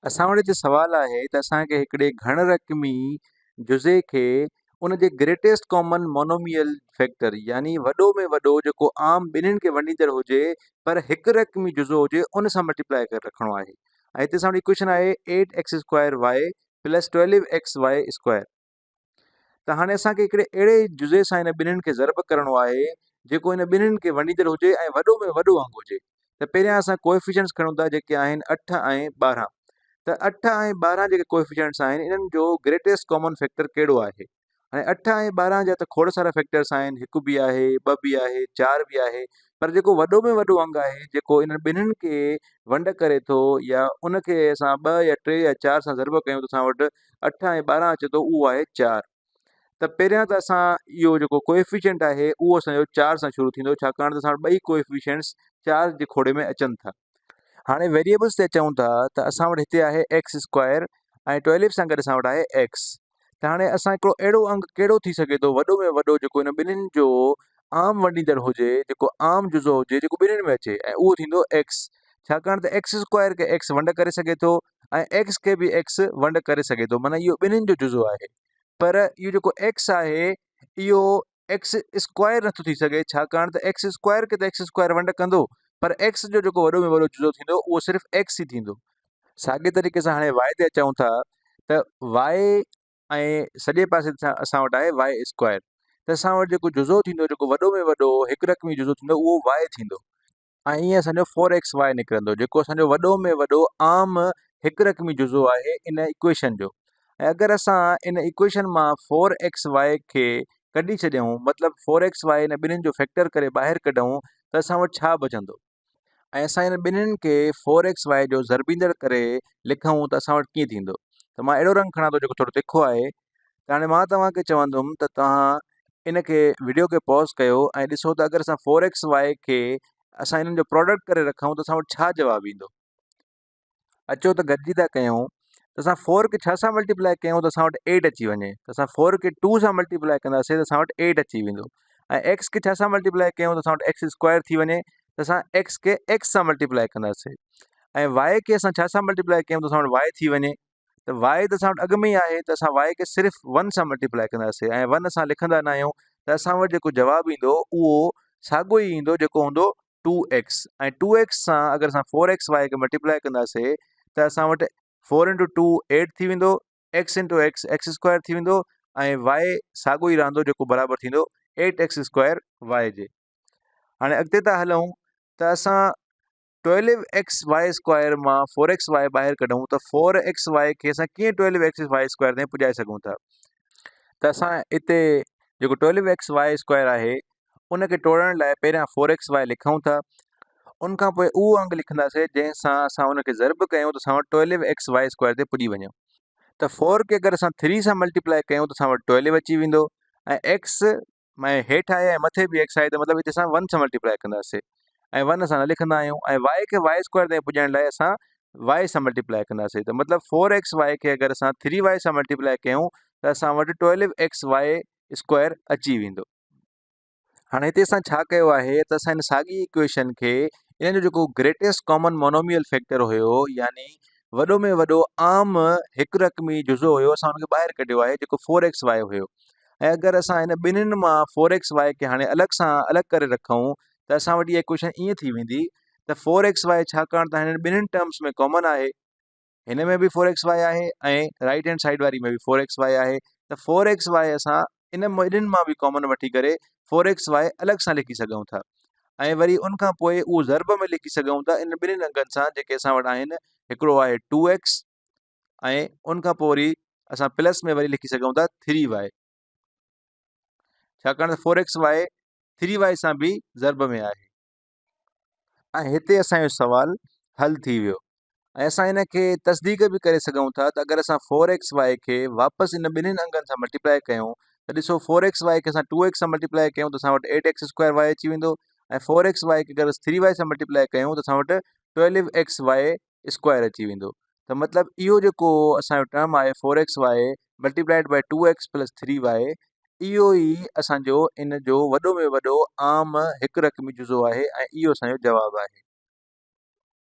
اسان وٽ هتي سوال آهي ته اسان کي هڪڙي گهڻ رقمي جزي کي ان جي گريٽيسٽ ڪامن مونوميل فيڪٽر يعني وڏو ۾ وڏو جيڪو عام ٻنهين کي ونڊيندڙ هجي پر هڪ رقمي جزو هجي ان سان ملٽيپلائي ڪري رکڻو آهي ۽ هتي اسان وٽ ايڪويشن آهي eight x square y plus twelve x y square. ته هاڻي اسان کي هڪڙي اهڙي جزي سان هن ٻنهين کي ضرب ڪرڻو آهي جيڪو هن ٻنهين کي ونڊيندڙ هجي ۽ وڏو ۾ وڏو انگ هجي ته پهريان اسان ڪوئفيشنٽس کڻون ٿا جيڪي آهن 8 ۽ 12 ته 8 ۽ 12 جيڪي ڪوئفيشنٽس آهن انهن جو گريٽيسٽ ڪامن فيڪٽر ڪهڙو آهي هاڻي 8 ۽ 12 جا ته کوڙ سارا فيڪٽرس آهن هڪ به آهي ٻه به آهي چار به آهي پر جيڪو وڏو ۾ وڏو انگ آهي جيڪو انهن ٻنهين کي ونڊ ڪري ٿو يا ان کي اسان ٻه يا ٽي يا چار سان ضرب ڪيون ته اسان وٽ اٺ ۽ 12 اچي ٿو اهو آهي چار ته پهريان ته اسان اهو جيڪو ڪوئفيشنٽ آهي اهو اسان جو چار سان شروع ٿيندو ڇاڪاڻ ته اسان وٽ ٻئي ڪوئفيشنٽس چار جي کوڙي ۾ اچن ٿا. هاڻي ويريبلس تي اچون ٿا ته اسان وٽ هتي آهي ايڪس اسڪوائر ۽ ٽوئلو سان گڏ اسان وٽ آهي ايڪس ته هاڻي اسان هڪڙو اهڙو انگ ڪهڙو ٿي سگهي ٿو وڏو ۾ وڏو جيڪو هن ٻنهين جو عام ونڊيندڙ هجي جيڪو عام جزو هجي جيڪو ٻنهين ۾ اچي ۽ اهو ٿيندو ايڪس ڇاڪاڻ ته ايڪس اسڪوائر کي ايڪس ونڊ ڪري سگهي ٿو ۽ ايڪس کي به ايڪس ونڊ ڪري سگهي ٿو معنيٰ اهو ٻنهين جو جزو آهي پر اهو جيڪو ايڪس آهي اهو ايڪس اسڪوائر نٿو ٿي سگهي ڇاڪاڻ ته ايڪس اسڪوائر کي ته ايڪس اسڪوائر ونڊ ڪندو پر ايڪس جو جيڪو وڏو ۾ وڏو جزو ٿيندو اهو صرف ايڪس ئي ٿيندو. ساڳي طريقي سان هاڻي وائي تي اچون ٿا ته وائي ۽ سڄي پاسي اسان وٽ آهي وائي اسڪوائر ته اسان وٽ جيڪو جزو ٿيندو جيڪو وڏو ۾ وڏو هڪ رقمي جزو ٿيندو اهو وائي ٿيندو. ۽ ائين اسان جو فور ايڪس وائي نڪرندو جيڪو اسان جو وڏو ۾ وڏو عام هڪ رقمي جزو آهي ان ايڪويشن جو ۽ اگر اسان ان ايڪويشن مان فور ايڪس وائي کي ڪڍي ڇڏيون مطلب فور ايڪس وائي ان ٻنهين جو فيڪٽر ڪري ٻاهر ڪڍون ته اسان وٽ ڇا بچندو ۽ اسان ان ٻنهين کي فور ايڪس وائي جو ضربيندڙ ڪري لکون ته اسان وٽ ڪيئن ٿيندو ته مان اهڙو رنگ کڻان ٿو جيڪو ٿورو تکو آهي ته هاڻي مان توهان کي چوندم ته توهان ان کي وڊيو کي پاز ڪيو ۽ ڏسو ته اگر اسان فور ايڪس وائي کي اسان انهن جو پراڊڪٽ ڪري رکون ته اسان وٽ ڇا جواب ايندو. اچو ته گڏجي ٿا ڪيون ته اسان فور کي ڇا سان ملٽيپلائي ڪيون ته اسان وٽ ايٽ اچي وڃي ته اسان فور کي ٽو سان ملٽيپلائي ڪنداسين ته اسان وٽ ايٽ اچي ويندو ۽ ايڪس کي ڇا سان ملٽيپلائي ڪيون ته اسان وٽ ايڪس اسڪوائر ٿي وڃي ته اسان ايڪس کي ايڪس سان ملٽيپلائي ڪنداسين ۽ وائي کي اسان ڇا سان ملٽيپلائي ڪيون ته اسان وٽ وائي ٿي وڃي ته وائي ته اسان وٽ اڳ ۾ ئي آهي ته اسان وائي کي صرف ون سان ملٽيپلائي ڪنداسين ۽ ون اسان لکندا نه آهيون ته اسان وٽ جيڪو جواب ايندو اهو ساڳو ئي ايندو جيڪو هوندو ٽو ايڪس ۽ ٽو ايڪس سان اگر اسان فور ايڪس وائي کي ملٽيپلائي ڪنداسين ته اسان وٽ فور انٽو ٽو ايٽ ٿي ويندو x into x x square ٿي ويندو ۽ وائي ساڳو ئي رهندو جيڪو برابر ٿيندو ايٽ ايڪس اسڪوائر وائي جي. هاڻي اڳتي ٿا هلون ته اسان ٽوئلو ايڪس وائي اسڪوائر مان فور ايڪس وائي ٻاهر ڪڍون ته فور ايڪس وائي کي اسان ڪيئن ٽوئلو ايڪس وائي اسڪوائر تائين پڄائي سگهون ٿا ته اسان اتي جيڪو ٽوئلو ايڪس وائي اسڪوائر آهي ان کي ٽوڙڻ لاء پهريان فور ايڪس وائي لکون ٿا ان کان پوء اهو انگ لکنداسين جنهن سان اسان ان کي ضرب ڪيون ته اسان وٽ ٽوئلو ايڪس وائي اسڪوائر تي پڄي وڃون ته فور کي اگر اسان ٿري سان ملٽيپلائي ڪيون ته اسان وٽ ٽوئلو اچي ويندو ۽ ايڪس ۾ هيٺ آهي ۽ مٿي به ايڪس آهي ته مطلب هتي اسان ون سان ملٽيپلائي ڪنداسين ۽ ون اسان نه لکندا آهيون ۽ وائي کي وائي اسڪوائر تائين پڄائڻ لاء اسان وائي سان ملٽيپلائي ڪنداسين ته مطلب فور ايڪس وائي کي اگر اسان ٿري وائي سان ملٽيپلائي ڪيون ته اسان وٽ ٽوئلو ايڪس وائي اسڪوائر اچي ويندو. هاڻي هتي اسان ڇا ڪيو آهي ته اسان هن ساڳي ايڪويشن کي ان جو جيڪو گريٽيسٽ ڪامن مونوميل فيڪٽر هيو يعني وڏو ۾ وڏو عام هڪ رقمي جزو هيو اسان ان کي ٻاهر ڪڍيو آهي جيڪو فور ايڪس وائي هيو ۽ اگر اسان هن ٻنهين مان فور ايڪس وائي کي هاڻي الڳ سان الڳ ڪري رکون ته اسان وٽ اها ايڪويشن ائين ٿي ويندي ته فور ايڪس وائي ڇاڪاڻ ته هنن ٻنهين ٽرمس ۾ ڪامن آهي هن ۾ به فور ايڪس وائي آهي ۽ رائٽ هينڊ سائيڊ واري ۾ به فور ايڪس وائي آهي ته فور ايڪس وائي اسان ان ٻنهين مان به ڪامن وٺي ڪري فور ايڪس وائي الڳ سان لکي سگهون ٿا ۽ وري ان کان پوء اهو ضرب ۾ لکي سگهون ٿا ان ٻنهين انگن سان جيڪي اسان وٽ آهن هڪڙو آهي ٽو ايڪس ۽ ان کان پوء وري اسان پلس ۾ وري لکي سگهون ٿا ٿري وائي ڇاڪاڻ ته four x y three y سان به ضرب ۾ آهي ۽ هتي اسانجو سوال حل ٿي ويو ۽ اسان ان کي تصديق به ڪري سگهون ٿا ته اگر اسان فور ايڪس وائي کي واپس ان ٻنهين انگن سان ملٽيپلائي ڪيون ته ڏسو فور ايڪس وائي کي اسان ٽو ايڪس سان ملٽيپلائي ڪيون ته اسان وٽ ايٽ ايڪس اسڪوائر وائي اچي ويندو ۽ فور ايڪس وائي کي اگر ٿري وائي سان ملٽيپلائي ڪيون ته اسان وٽ ٽوئلو ايڪس وائي اسڪوائر اچي ويندو ته مطلب اهو جيڪو اسانجو ٽرم آهي four x y multiplied by two x plus three y اهو ئي اسانجو ان جو وڏو ۾ وڏو عام هڪ رقمي جزو آهي ۽ اهو اسانجو جواب آهي.